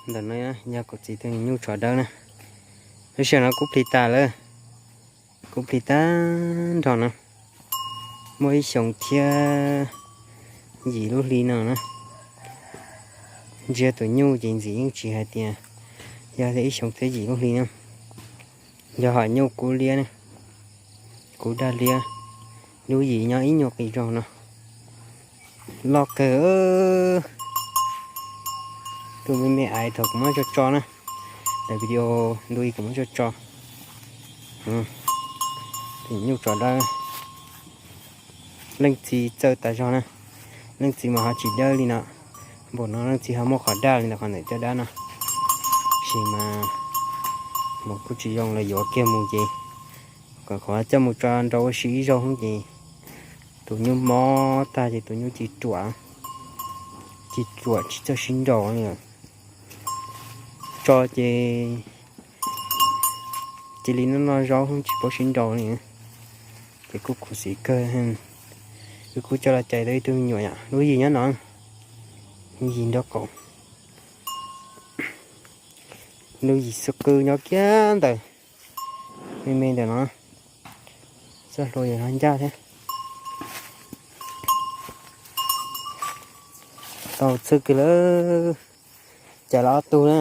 Ntawm no yog kuv txiv tus nyuj tsov dawb na. Lub sij hawm no kub plhis tas lawm, kub plhis tag nrho na. Muaj ib xyoos thiab yim lub hli no na. Ntsia tus nyuj ces ntxim yeej tsis hais tias yog li ib xyoos thiab yim lub hli na. Yog hom nyuj kub liab ne, kub daj liab, lub yim nyob ib nyuag qis zog no. Loj kawg. Tus me me aiv thaum kuv muab tso tso na, daim video ntu ib kuv muab tso tso. Tus nyuj tsov dawb, leej txiv txawj tas zog na. Leej txiv mas ho tsis dawb li no, npaum no leej txiv ho muaj qhov daj li ntawm qhov ntawm caj dab no. Tab sis mas mus kuj tsis zoo los yuav kiag mus ces kom qhov coj mus tso nrau ua si ib zaug ces tus nyuj mob tag ces tus nyuj cia ruam, cia ruam tsis txawj sib nraus li. Tso ces cia li noj noj zaub tsis paub sib nraus li. Ces kuj khuv xim kawg. Wb kuj coj los cais tau ib tug me nyuam yom, lub yim nyob no, lub yim nraub qaum, lub yim xub qwb nyob kiag ntawm me me ntawm no, txoj hlua yog no ncaj thiab. Tau txhwj kawg lawm, cais los ob tug na.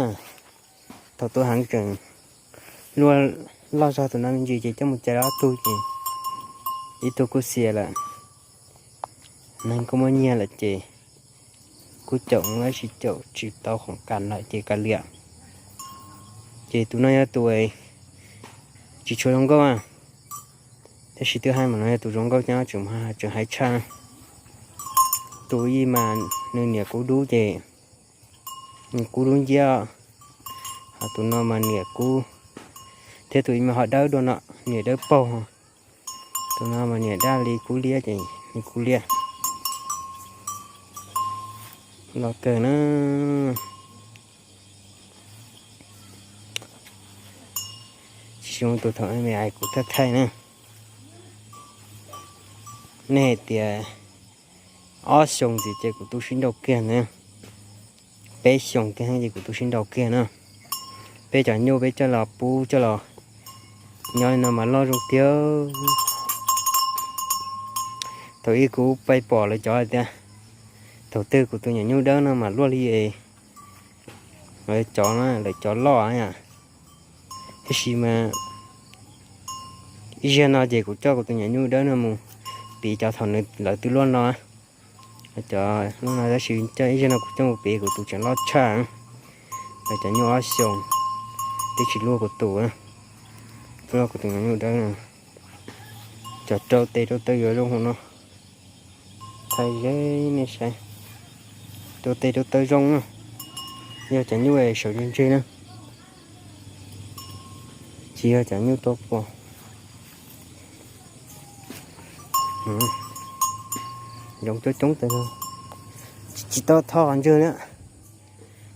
Thaum tus heev tseem loj zog tus no me ntsis ces coj mus cais los ob tug ces ib tug kuj xiam lawm. Neeg kuj muaj nyiaj lawm ces kuj caum tab sis caum tsis tau khoom kam lawm ces kav liam. Ces tus no yog tus tsis tshua zoo nkauj, tab sis twb hais mas no yog tus zoo nkauj ces tseem, tseem hais tshaj. Tus ib mas nws niam kub dub ces nws kub dub nciab, ho tus no mas niam kub, thiab tus ib mas ho dawb dua no, niam dawb paug. Tus no mas niam daj li kub liab ces nws kub liab. Los kawg na. Tsis zoo tus thaum me aiv kuv thaij thaij na. Nej hais tias ob xyoos ntxiv ces kuv tu sib nraus kiag ntag, peb xyoos kiag ces kuv tu sib nraus kiag na. Peb cov nyuj peb coj los pub coj los nyob li no mas loj zoo tiag. Thaum ub kuv pais pom lawv cov hais tias thaum twg kuv tus nyuam nyuj dawb no mas luaj li lawv cov, lawv cov loj yom. Tab sis mas ib zaug no ces kuv coj kuv tus nyuam nyuj dawb no mus piv cov thaum lawv twb luaj no. Cov luaj no tab sis ib zaug no kuv coj mus piv kuv tus tseem loj tshaj. Lawv cov nyuj ob xyoos twb tsis luaj kuv tus, twb luaj kuv tus nyuam nyuj dawb. Cov rau tes rau taw yuav zoo hauv no. Thaij ze nej saib, rau tes rau taw zoo na. Yog cov nyuj sawv ntseg ntseg na, tsis yog cov nyuj tua pos. Yoov coob coob tas, tsis tau tho qhov ntswg na.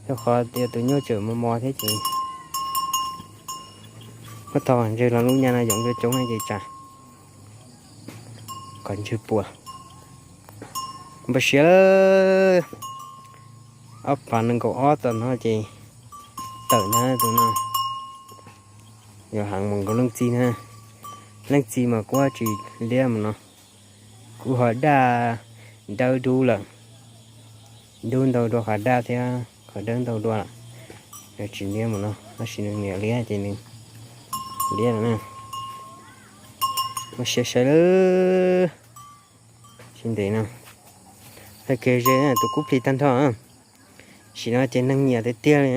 Rau qhov tias tus nyuj tseem mos mos thiab ces muab tho qhov ntswg los lub nyuag no yoov coob coob ces tsam qhov ntswg puas. Npaj siav lawm, ob phav nees nkaum ob tom no ces tawm ntag tus no. Yuav heev mus nkaus leej txiv na. Leej txiv mas kuj tsis liab mus no, kuj ho daj dawb dub lawm, dub ntau dua qhov daj thiab qhov dawb ntau dua lawm. Tsis liab mus no tab sis nws niam liab ces nws liab lawm na. Ua siav sawv lawm. Sib ntev no, tag kiag ze tus kub plhis tag nrho. Sim no ces neeg nyiam tiag tiag li.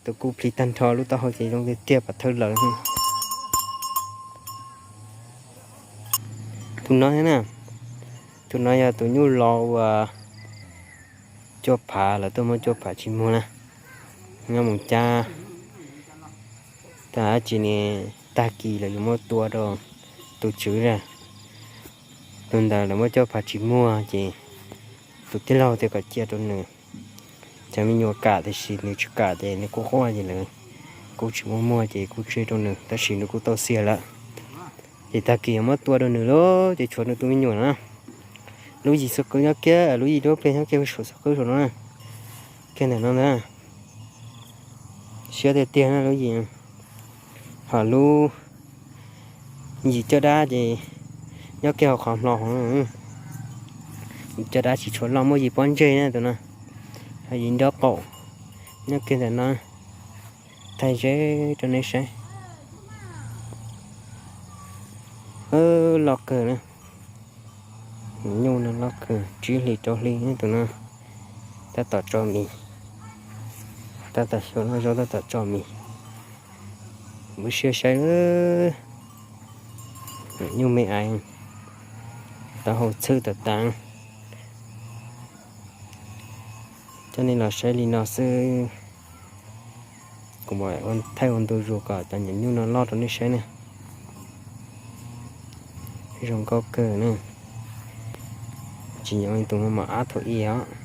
Tus kub plhis tag nrho lub taub hau ces zoo tiag tiag pam thawj lawm. Tus no thiab na, tus no yog tus nyuj los uas cuaj phav, lawv tuaj muab cuaj phav tsis muag na, nyob mus cab. Tab sis ne, tag kis lawv yuav muab tua rau tus tswv na. Tus ntawd lawv muab cuaj phav tsis muag ces tus tij laug tias kom cia rau nws. Cov me nyuam kam tiam sis nws tsis kam ces nws kuj quaj ces lawv kuj tsis muab muag ces kuj tseg rau nws tab sis nws kuj tau xiam lawm. Ces tag kis yuav muab tua rau nws lawm ces tshuav nws tus me nyuam na. Lub yim xub qwb nyob kiag, lub yim duab plig nyob kiag saum xub qwb saum no na. Kiag ntawm no ntag. Siab tiag tiag na lub yim. Ho lub yim caj dab ces nyob kiag hauv qhov hlo hov. Yim caj dab tsis tshua loj, muaj yim pob ntseg na tus no. Ho yim nraub qaum nyob kiag ntawm no, thaij ze rau nej saib. Loj kawg na. Nyuj no loj kawg, tsib hlis rau hli tus no. Tab tom tso mis, tab tom xyuas loj zog tab tom tso mis. Npaj siab saib, nyuj me ais, taub hau txhwb tas tas. Coj nej los saib li no xwb. Kuv mam thaij ua ntu zus kom cov nyuam nyuj no loj rau nej saib ne. Zoo nkauj kawg na. Tsis nyob tus no mam ab thaum i os.